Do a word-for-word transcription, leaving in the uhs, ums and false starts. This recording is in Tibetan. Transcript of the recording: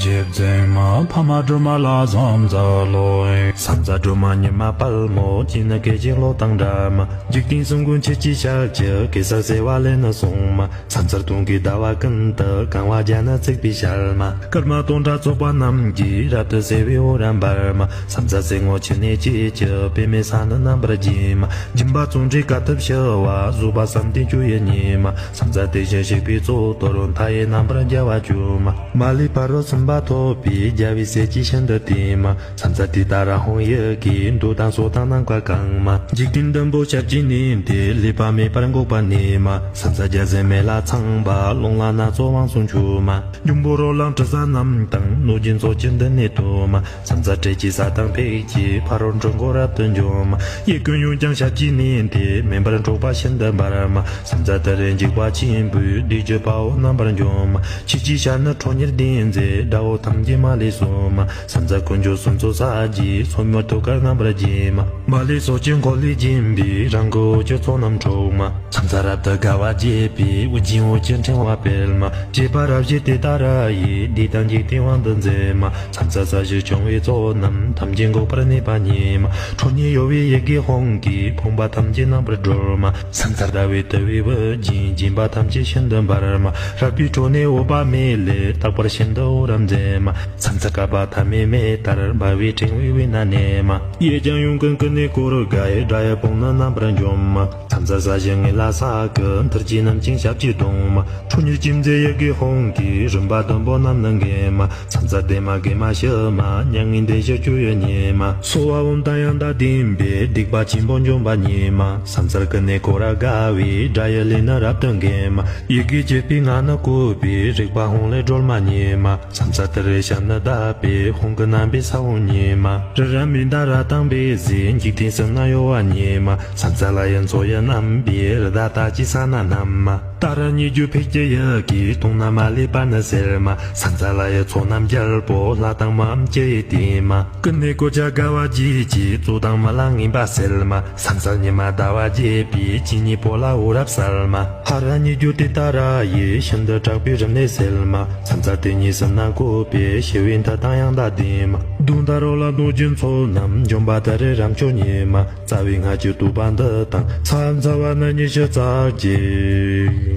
ཡིབ་འཛིན་མ་ཕ་མ་སྒྲོལ་མ་ལ་བསམ་རྩ་ལོ། བསམ་རྩ་སྒྲོལ་མ་ཉི་མ་དཔལ་མོ་སྐྱིད་ནི་སྐད་ཅིག་བློ་དང་འདྲ་མ། འཇིག་རྟེན་གསུམ་མགོན་ཆུ་སྐྱེས་ཞལ་གྱི་གེ་སར་བྱེ་བ་ལས་ནི་བྱུང་མ། བསམ་རྩ་སྟོང་གི་ཟླ་བ་ཀུན་ཏུ་གང་བ་བརྒྱ་ནི་བརྩེགས་པའི་ཞལ་མ། སྐར་མ་སྟོང་ཕྲག་ཚོགས་པ་རྣམས་ཀྱིས་རབ་ཏུ་བསིལ་བའི་འོ་རབ་འབར་མ། བསམ་རྩ་རྩེ་མོ་ཆུ་ནས་སྐྱེས་ཀྱི་པདྨའི་ས་ནི་རྣམ་པར་བརྒྱན་མ། སྦྱིན་པ་བརྩོན་འགྲུས་དཀའ་ཐུབ་ཞི་བ་བཟོད་པ་བསམ་གཏན་སྤྱོད་ཡུལ་ཉིད་མ། བསམ་རྩ་དེ་བཞིན་གཤེགས་པའི་གཙུག་ཏོར་མཐའ་ཡས་རྣམ་པར་རྒྱལ་བ་སྤྱོད་མ། མ་ལུས་ཕ་རོལ་སུམ་པ་ཐོབ་པའི་རྒྱལ་བའི་སྲས་ཀྱིས་ཤིན་ཏུ་བསྟེན་མ། བསམ་རྩ་དེ་ལྟར་ཧཱུྃ་ཡིག་གིས་འདོད་དང་ཕྱོགས་དང་ནམ་མཁའ་གང་མ། འཇིག་རྟེན་བདུན་པོ་ཞབས་ཀྱིས་མནན་ཏེ་ལུས་པ་མེད་པར་འགུགས་པར་ནུས་མ། བསམ་རྩ་བརྒྱ་བྱིན་མེ་ལྷ་ཚངས་པ་རླུང་ལྷ་སྣ་ཚོགས་དབང་ཕྱུག་མཆོད་མ། འབྱུང་པོ་རོ་ལངས་དྲི་ཟ་རྣམས་དང་གནོད་སྦྱིན་ཚོགས་ཀྱིས་མདུན་ནས་བསྟོད་མ། བསམ་རྩ་འཕྲལ་གྱི་ས་དང་ཕཊ་ཀྱིས་ཕ་རོལ་འཁྲུལ་འཁོར་རབ་ཏུ་འཇོམས་མ། གཡས་བསྐུམ་གཡོན་བརྐྱང་ཞབས་ཀྱིས་མནན་ཏེ་མེ་འབར་འཁྲུག་པ་ཤིན་ཏུ་འབར་མ། བསམ་རྩ་དེ་རུ་འཇིགས་པ་ཆེན་པོས་བདུད་ཀྱི་དཔའ་བོ་རྣམ་པར་འཇོམས་མ། ཆུ་སྐྱེས་ཞལ་ནི་ཁྲོ་གཉེར་ལྡན་མཛད་དགྲ་བོ་ཐམས་ཅད་མ་ལུས་གསོད་མ། བསམ་རྩ་དཀོན་མཆོག་གསུམ་མཚོན་ཕྱག་རྒྱའི་མཚོ་མོའི་ཐུགས་ཀར་རྣམ་པར་བརྒྱན་མ། མ་ལུས་ཕྱོགས་ཀྱི་འཁོར་ལོས་བརྒྱན་པའི་རང་གི་འོད་ཀྱི་ཚོགས་རྣམས་འཁྲུག་མ། བསམ་རྩ་རབ་ཏུ་དགའ་བ་བརྗིད་པའི་དབུ་རྒྱན་འོད་ཀྱི་ཕྲེང་བ་སྤེལ་མ། བྱེད་པ་རབ་བཞི་དེ་ལྟར་ཡི་བདུད་དང་འཇིག་རྟེན་དབང་དུ་མཛད་མ། བསམ་རྩ་ས་གཞི་སྐྱོང་བའི་ཚོགས་རྣམས་ཐམས་ཅད་འགུགས་པར་ནུས་པ་ཉིད་མ། ཁྲོ་གཉེར་གཡོ་བའི་ཡི་གེ་ཧཱུྃ་གིས་ཕོངས་པ་ཐམས་ཅད་རྣམ་པར་སྒྲོལ་མ། བསམ་རྩ་ཟླ་བའི་དུམ་བུས་དབུ་རྒྱན་བརྒྱན་པ་ཐམས་ཅད་ཤིན་ཏུ་འབར་མ། རལ་པའི་ཁྲོད་ནས་འོད་དཔག་མེད་ལས་རྟག་པར་ཤིན་ཏུ་འོད་རབ་མཛད་མ། བསམ་རྩ་བསྐལ་པ་ཐ་མའི་མེ་ལྟར་འབར་བའི་ཕྲེང་བའི་དབུས་ན་གནས་མ། གཡས་བརྐྱང་གཡོན་བསྐུམ་ཀུན་ནས་བསྐོར་དགའི་དགྲ་ཡི་དཔུང་ནི་རྣམ་པར་འཇོམས་མ། བསམ་རྩ་ས་གཞི་ངོས་ལ་ས་གི་མཐིལ་གྱིས་བསྣུན་ཅིང་ཞབས་ཀྱིས་བརྡུང་མ། ཁྲོ་གཉེར་ཅན་མཛད་ཡི་གེ་ཧཱུྃ་གིས་རིམ་པ་བདུན་པོ་རྣམས་ནི་འགེམས་མ། བསམ་རྩ་བདེ་མ་དགེ་མ་ཞི་མ་མྱ་ངན་འདས་ཞི་སྤྱོད་ཡུལ་ཉིད་མ། སྭཱ་ཧཱ་ཨོཾ་དང་ཡང་དག་ལྡན་པས་སྡིག་པ་ཆེན་པོ་འཇོམས་པ་ཉིད་མ། བསམ་རྩ་ཀུན་ནས་བསྐོར་རབ་དགའ་བའི་དགྲ་ཡི་ལུས་ནི་རབ་ཏུ་འགེམས་མ། ཡི་གེ་བཅུ་པའི་ངག་ནི་བཀོད་པས་རིག་པ་ཧཱུྃ་ལས་སྒྲོལ་མ་ཉིད་མ། བསམ་རྩ་དེ་རུ་ཞབས་ནི་བརྡབས་པས་ཧཱུྃ་གི་རྣམ་པའི་ས་བོན་ཉིད་མ། རི་རབ་མནྡ་ར་དང་འབིགས་བྱེད་འཇིག་རྟེན་གསུམ་རྣམས་གཡོ་བ་ཉིད་མ། བསམ་རྩ་ལྷ་ཡི་མཚོ་ཡི་རྣམ་པའི་རི་དྭགས་རྟགས་ཅན་ཕྱག་ན་བསྣམས་མ། ཏཱ་ར་གཉིས་བརྗོད་ཕཊ་ཀྱི་ཡི་གེས་དུག་རྣམས་མ་ལུས་པ་ནི་སེལ་མ། བསམ་རྩ་ལྷ་ཡི་ཚོགས་རྣམས་རྒྱལ་པོ་ལྷ་དང་མིའམ་ཅི་ཡིས་བསྟེན་མ། ཀུན་ནས་བསྐོར་བྱ་དགའ་བ་བརྗིད་ཀྱིས་གཙོ་དང་མི་ལ་ངན་པ་སེལ་མ། བསམ་རྩ་ཉི་མ་ཟླ་བ་རྒྱས་པའི་སྤྱན་གཉིས་པོ་ལ་འོད་རབ་གསལ་མ། ཧ་ར་གཉིས་བརྗོད་ཏུཏྟཱ་ར་ཡིས་ཤིན་ཏུ་དྲག་པོའི་རིམས་ནད་སེལ་མ། བསམ་རྩ་དེ་ཉིད་གསུམ་རྣམས་བཀོད་པས་ཞི་བའི་མཐུ་དང་ཡང་དག་ལྡན་མ། གདོན་དང་རོ་ལངས་གནོད་སྦྱིན་ཚོགས་རྣམས་འཇོམས་པ་དེ་རུ་རབ་མཆོག་ཉིད་མ། རྩ་བའི་སྔགས་ཀྱི་བསྟོད་པ་འདི་དང་ཕྱག་འཚལ་བ་ནི་ཉི་ཤུ་རྩ་གཅིག།